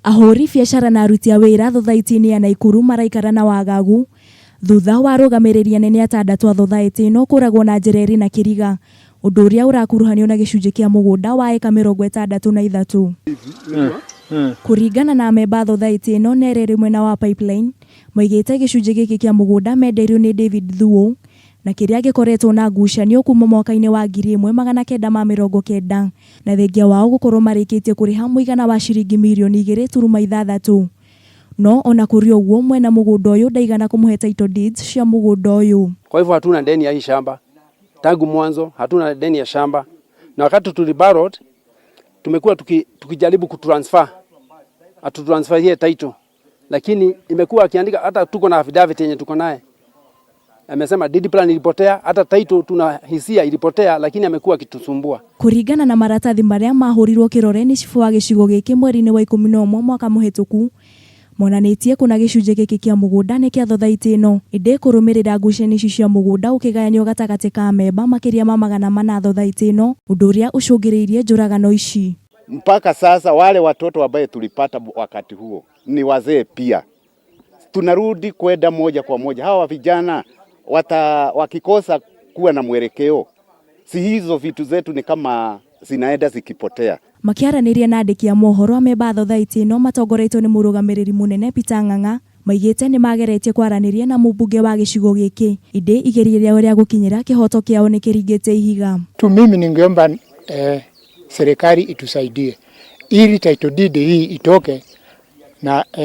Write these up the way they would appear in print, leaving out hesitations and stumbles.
Ahũri biacara na aruti a wĩra thothaitĩ-inĩ ya Naikuru maraikara na wagagu thutha wa arũgamĩrĩri anene atandatũ a thothaitĩ ĩno kũragwo na njĩra ĩrĩ na kĩriga, ũndũ ũrĩa ũrakuruhanio na gĩcunjĩ kĩa mũgũnda wa ĩka 63. Kũringana na amemba a thothaitĩ ĩno na ĩrĩa ĩrĩ mwena wa Pipeline, moigĩte gĩcunjĩ gĩkĩ kĩa mũgũnda mendeirio nĩ David Thuo na kĩrĩa gĩkoretwo na ngucanio kuma mwaka-inĩ wa 1990 na thengia wao gũkorwo marĩkĩtie kũrĩha mũigana wa ciringi mirioni igĩrĩ turuma ithathatũ. No ona kũrĩ ũguo mwene mũgũnda ũyũ ndaigana kũmũhe title deeds cia mũgũnda ũyũ. Kwa hivyo hatuna deni ya hii shamba tangu mwanzo, hatuna deni ya shamba, na wakati tuliborrowed tumekuwa tukijaribu kutransfer, atutransferie title, lakini imekuwa akiandika, hata tuko na affidavit yenye tuko naye amesema deed plan ilipotea, hata title tuna hisia ilipotea, lakini amekuwa akitusumbua. Kũringana na maratathi marĩa mahũrirwo kĩrore nĩ cibũ wa gĩcigo gĩkĩ mweri-inĩ wa 11 mwaka mũhĩtũku, monanĩtie kũna gĩcunjĩ gĩkĩ kĩa mũgũnda nĩ kĩa thothaitĩ ĩno, ĩndĩ kũrũmĩrĩra ngucanio ici cia mũgũnda ũkĩgayanio gatagatĩ ka amemba makĩria ma 400 thothaitĩ ĩno, ũndũ ũrĩa ũcũngĩrĩirie njũragano ici. Mpaka sasa wale watoto ambaye tulipata wakati huo ni wazee pia, tunarudi kwenda moja kwa moja. Hawa vijana wakikosa kuwa na mwelekeo, si hizo vitu zetu ni kama zinaenda zikipotea. Makĩaranĩria na andĩki a mohoro, amemba a thothaitĩ ĩno matongoretio nĩ mũrũgamĩrĩri mũnene Peter Ng'ang'a maigĩte nĩ mageretie kwaranĩria na mũmbunge wa gĩcigo gĩkĩ, ĩndĩ igeria rĩao rĩa gũkinyĩra kĩhoto kĩao nĩ kĩringĩte ihiga. Tu mimi ningeomba serikali itusaidie ili title deed hii itoke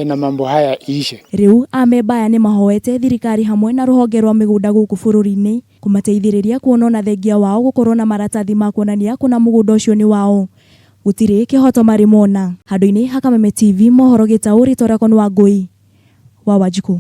na mambo haya iishe. Rĩu amemba aya nĩ mahoete thirikari hamwe na rũhonge rwa mĩgũnda gũkũ bũrũri-inĩ kũmateithĩrĩria kuona ona thengia wao gũkorwo na maratathi ma kuonania kũna mũgũnda ũcio nĩ wao, gũtirĩ kĩhoto marĩ mona. Handũ-inĩ ha Kameme TV mohoro, gĩtaũ, rĩtwa rĩakwa nĩ Wangũi wa Wanjikũ.